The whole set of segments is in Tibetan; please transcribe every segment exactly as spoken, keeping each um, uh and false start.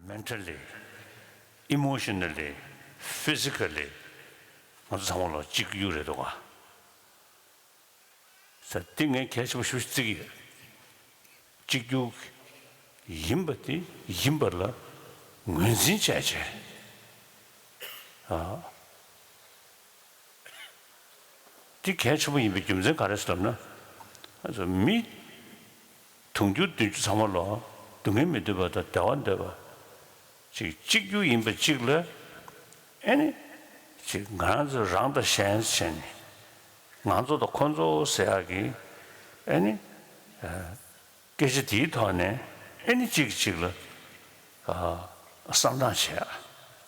མེན་ཊལ་ལི། ཨི་མོ་ཤོ་ནལ་ལི། ཕི་ཟི་ཀལ་ལི། ང་ཚོ་ཚང་མ་ལ་གཅིག་གཡུག་རེད་འདུག་ག་ས་འདི་ངས་གལ་ཆེན་པོ་ཞེ་པོ་ཞིག་བརྩི་གི་ཡོད། གཅིག་གྱུར་ཡིན་པ་དེ་ཡིན་པ་ལ་ངོས་འཛིན་བྱས་བྱས། ཨ། འདི་གལ་ཆེན་པོ་ཡིན་པའི་རྒྱུ་མཚན་ག་རེ་ཟེར་ལབ་ན། ཨ་ཙི། མི་དུང་ཕྱུར་བདུན་ཅུ་ཚང་མ་ལ་སྡུག་བསྔལ་མི་འདོད་པ་དང་བདེ་བ་འདོད་པ། ཅིག་གཅིག་གྱུར་ཡིན་པ་གཅིག་ལ། ཨེ་ནི། ཅིག་ང་རང་ཚོ་རང་དང་གཞན་བྱས་ནས། ང་ཚོ་དང་ཁོ་ཚོ་ཟེར་ཡག་གི། ཨེ་ནི། ཨ། སྐད་ཆ་དེའི་ཐོག་ནས་ཨེ་ནི་གཅིག་གིས་གཅིག་ལ། ཨ། བསམ་སྟངས་བྱེད་ཡག་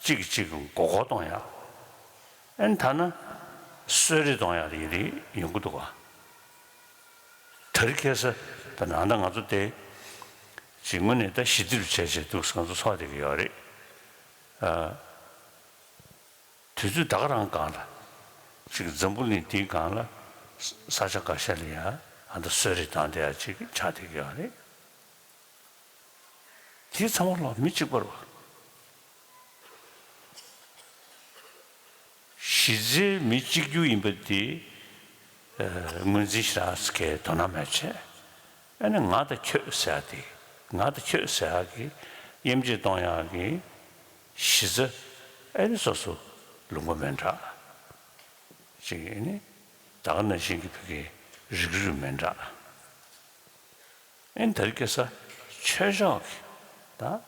གཅིག་གིས་གཅིག་མགོ་སྐོར་གཏོང་ཡག་ཨེ་ནི་ཐ་ན་གསོད་རེས་གཏོང་ཡག་དེ་ཡིན་དེ་ཡོང་གི་འདུག་ག་ད་རེས་ཁ་སང་ད་ནང་ད་ང་ཚོ་དེ་ཅིག་དངོས་གནས་ད་ཞི་བདེ་རུ་བྱས་བྱས་འདུག་ང་ཚོ་ཚོགས་བསྡད་ཀྱི་ཡོད་རེད། ཨ། དུས་ཚོད་ད་ག་རང་སྒང་ལ། ཅིག་འཛམ་བུ་གླིང་འདིའི་སྒང་ལ་ས་ཆ་འགའ་ཤས་ལ་ཡ་ཨ་ད་གསོད་རེས་བཏང་བསྡད་ཡ་ཅིག་ཆགས་བསྡད་ཀྱི་ཡོད་རེད། དེ་ཚང་མ་ལ་མི་གཅིག་པ་རེད་བ། གཞི་རྩའི་མི་གཅིག་གྱུར་ཡིན་པ་དེ། ཨ། ངོས་འཛིན་ཞེ་དྲག་གི་དོ་སྣང་མེད་བྱས། ཨ་ནི་ང་དང་ཁྱོད་ཟེར་ཡ་དེ། ང་དང་ཁྱོད་ཟེར་ཡ་གི་དབྱེ་འབྱེད་གཏོང་ཡག་གི་གཞི་རྩ། ཨ་ནི་སོ་སོ་ལུང་པ་མི་འདྲ་ཅིག་ཨ་ནི་ད་ག་ནང་བཞིན་གྱི་བོད་ཀྱི་རིགས་རུས་མི་འདྲ། ཨ་ནི་ད་རེས་ཁ་སང་ཆོས་ཕྱོགས་ཀྱི་ད།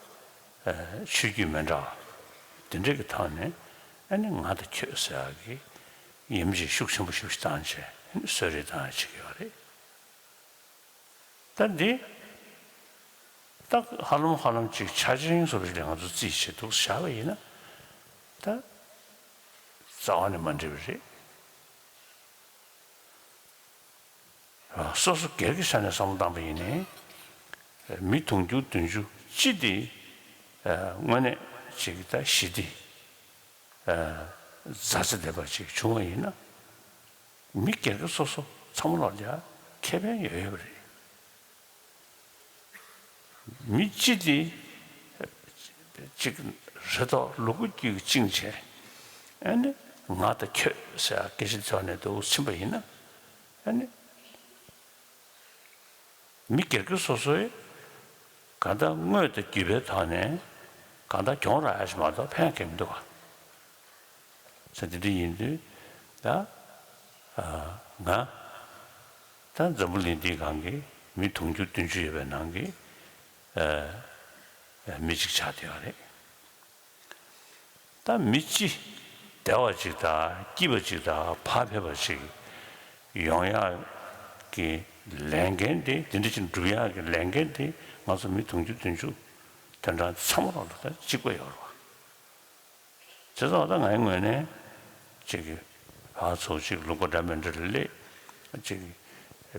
ཨ། ཆོས་བརྒྱུད་མི་འདྲ་བ་དེ་འདྲ་གི་ཐོག་ནས། ཨ་ནི་ང་དང་ཁྱོད་ཟེར་ཡག་གི་དབྱེ་འབྱེད་ཤུགས་ཆེན་པོ་ཞིག་བཏང་བྱས་ཨ་ནི་གསོད་རེས་བཏང་ཡག་བྱེད་ཀྱི་ཡོད་རེད། ད་འདི་ད་ཧ་ལམ་ཧ་ལམ་ཅིག་ཆ་རྐྱེན་བཟོ་འདྲ་ཞིག་ལ་ང་ཚོ་རྩིས་བྱས་འདུག་བཞག་པ་ཡིན་ན། ད་རྩ་བ་ནས་མ་འགྲིག་པ་རེད། སོ་སོ་སྒེར་གྱི་ཆ་ནས་བསམ་བློ་བཏང་པ་ཡིན་ནའི། མི་དུང་ཕྱུར་བདུན་ཅུ་སྤྱི་དེ་དངོས་གནས་ཅིག་ད་ཞི་བདེ་མཛའ་བརྩེ་ལྡན་པ་ཅིག་བྱུང་བ་ཡིན་ན། མི་སྒེར་གྱི་སོ་སོ་ཚང་མ་ལ་ཡ་ཁེ་ཕན་ཡོད་ཡོད་པ་རེད། མི་སྤྱི་དེ་གཅིག་རེ་དོགས་ལུ་གུ་རྒྱུད་ཀྱི་བཅིངས་བྱས། ཨ་ནི་ང་དང་ཁྱོད་ཟེར་སྐད་ཆ་ཐོག་ནས་འདུག་ཕྱིན་པ་ཡིན་ན། ཨ་ནི་མི་སྒེར་གྱི་སོ་སོའི་གང་ལྟར་དངོས་དང་བརྒྱུད་པའི་ཐོག་ནས་གང་ལྟར་གྱོང་རག་ཡ་ཞིག་མ་གཏོགས་ཕན་གྱི་མི་འདུག་ག་ས་དེ་འདྲ་ཡིན་དུས་ད། ཨ། ང་ད་འཛམ་བུ་གླིང་འདིའི་སྒང་གི་མི་དུང་ཕྱུར་བདུན་ཅུ་ཡོད་པའི་ནང་གི། ཨ། མི་གཅིག་ཆགས་བསྡད་ཡོད་རེད། ད་མི་སྤྱི་བདེ་བ་ཅིག་དང་སྐྱིད་པ་ཅིག་དང་བག་ཕེབས་པ་ཅིག་ཡོང་ཡག་གི་ལས་འགན་དེ། དེ་འདྲ་ཅིག་འགྲུབ་ཡག་གི་ལས་འགན་དེ་ང་ཚོ་མི་དུང་ཕྱུར་བདུན་ཅུ་དོན་གྲངས་ཚང་མ་ལ་ད་གཅིག་པ་ཡོད་རེད་བ། བྱས་ཙང་ད་ངའི་ངོས་ནས་ཅིག་གི་ཕར་ཚུར་ཅིག་ལུང་པ་འདྲ་མི་འདྲ་ལ་སླེབས། ཅིག་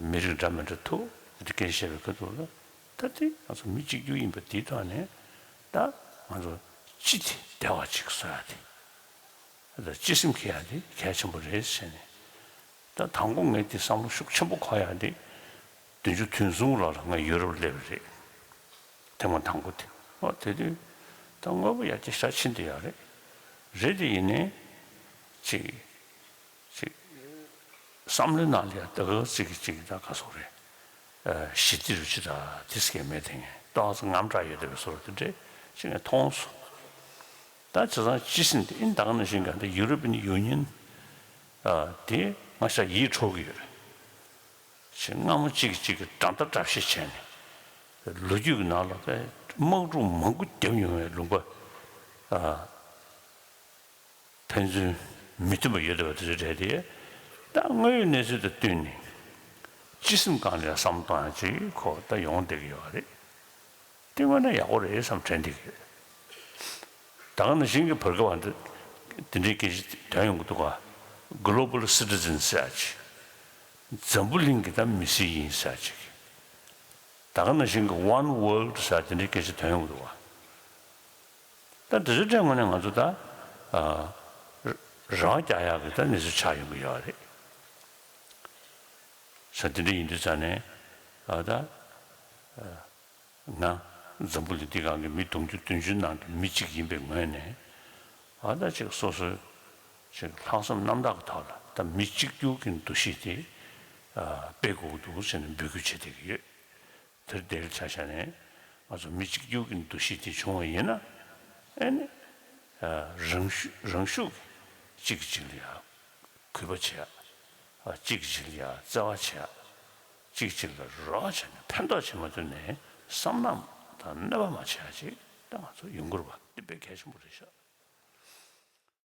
མི་རིགས་འདྲ་མི་འདྲ་ཐུག་དེ་སྐད་ཆ་བཤད་པའི་ཁ་ཐུག་ལ། ད་དེ་ང་ཚོ་མི་གཅིག་གྱུར་ཡིན་པ་དེའི་ཐོག་ནས་ད་ང་ཚོ་སྤྱི་དེ་བདེ་བ་ཅིག་བཟོ་ཡག་དེ། ད་སྤྱི་སེམས་འཁྱེར་ཡག་དེ་གལ་ཆེན་པོ་རེད་ཟེར་ནས། ད་དང་པོ་ངས་དེ་བསམ་བློ་ཤུགས་ཆེན་པོ་འཁོར་ཡག་དེ་བདུན་ཅུ་དོན་གསུམ་ལོ་ལ་ང་ཡུ་རོབ་སླེབས་པ་རེད། ཐེངས་མ་དང་པོ་དེ། ཨོ་དེ་དུས་ད་དངོས་པོ་ཡར་རྒྱས་ཞེ་དྲག་ཕྱིན་བསྡད་ཡོད་རེད། རེད་དེ་ཡིན་ནའི་ཅིག་ཅིག་བསམ་བློའི་ནང་ལ་ཡ་ད་ག་ཅིག་ཅིག་ད་ག་སོགས་རེད། ཨ། ཞི་བདེ་རུ་ཅི་ད་དེ་སྐད་མེད་དེ། ངས་ཏོག་ཙམ་དངངས་སྐྲག་ཡོད་བསྡད་པའི་བཟོ་འདྲ་དེ་འདྲས་ཅིག་ངས་མཐོང་སོང་། ད་བྱས་ཙང་སྤྱི་སེམས་དེ་ཨིན་ད་ག་ནང་བཞིན་ག་འདི་ཡུ་རོ་པིན་ཡུ་ནི་ཡན། ཨ། དེ་ང་ཞག་ཡིད་འཕྲོག་གི་ཡོད་རེད། ཅིག་སྔ་མོ་གཅིག་གཅིག་གི་འགྲན་ཟླ་འདྲ་བཤད་བྱས་ནས། ལོ་རྒྱུས་ཀྱི་ནང་ལ་དཔེ་དམག་འཁྲུག་མང་པོ་བརྒྱབ་མྱོང་བའི་ལུང་པ། ཨ། ཕན་ཚུན་མི་མཐུན་པ་ཡོད་བསྡད་པ་དེ་ཚོ་རེད་དེ། ད་དངོས་ཡོད་གནས་ཚུལ་དང་བསྟུན་ནས་སྤྱི་སེམས་སྒང་ལ་བསམ་བློ་གཏོང་ཡག་ཅིག་ཁོ་ད་ཡོང་བསྡད་ཀྱི་ཡོད་རེད། དེ་དངོས་གནས་ཡག་པོ་རེད་བསམ་དྲན་བསྡད་ཀྱི་ཡོད། ད་ག་ནང་བཞིན་གྱི་བར་སྐབས་འདི་དེ་འདྲའི་སྐད་ཆ་ཐོན་ཡོང་གི་འདུག་ག Global citizen ཟེར་ཡག་ཅིག་འཛམ་བུ་གླིང་གི་ད་མི་སེར་ཡིན་ཟེར་ཡག་ཅིག་ད་ག་ནང་བཞིན་གྱི་One World ཟེར་དེ་འདྲའི་སྐད་ཆ་ཐོན་ཡོང་གི་འདུག་ག་ད་དེ་ཚོའི་གྲས་ངོས་ནས་ང་ཚོ་ད། ཨ། རེ་བ་རྒྱག་ཡག་གི་ད་གནས་ཚུལ་ཆགས་ཡོང་གི་ཡོད་རེད། ས་དེ་འདྲ་ཡིན་དུས་ཙང་ནས། ཨ། ད། ཨ། ང་ འཛམ་བུ་གླིང་འདི་སྒང་གི་མི་དུང་ཕྱུར་བདུན་ཅུ་ནང་གི་མི་གཅིག་ཡིན་པའི་ངོས་ནས། ཨ་ད་ཅིག་སོ་སོའི་ཅིག་ལྷག་བསམ་རྣམ་དག་གི་ཐོག་ལ་ད་མི་གཅིག་གྱུར་གྱི་འདུ་ཤེས་དེ་སྤེལ་དགོས་འདུག་ཟེར་ནས་འབོད་སྐུལ་བྱེད་བསྡད་ཀྱི་ཡོད། དེར་དེར་ཆ་བཞག་ནས་ང་ཚོ་མི་གཅིག་གྱུར་གྱི་འདུ་ཤེས་དེ་བྱུང་བ་ཡིན་ན། ཨེ་ནི། རང་ཤུགས་རང་ཤུགས་ཀྱིས་གཅིག་གིས་གཅིག་ལ་ཡ་གུས་པ་བྱེད་ཡ། གཅིག་གིས་གཅིག་ལ་ཡ་བརྩེ་བ་བྱེད་ཡ། གཅིག་གཅིག་ལ་རོགས་བྱས་ནས་ཕན་ཐོགས་བྱེད་མ་ཐུབ་ནས་བསམ་ནམ་དང་གནོད་པ་མ་བྱེད་ཡ་ཅིག་ད་ང་ཚོ་ཡོང་གི་རེད་པ། འདི་དཔེ་གལ་ཆེན་པོ་རེད་ཤག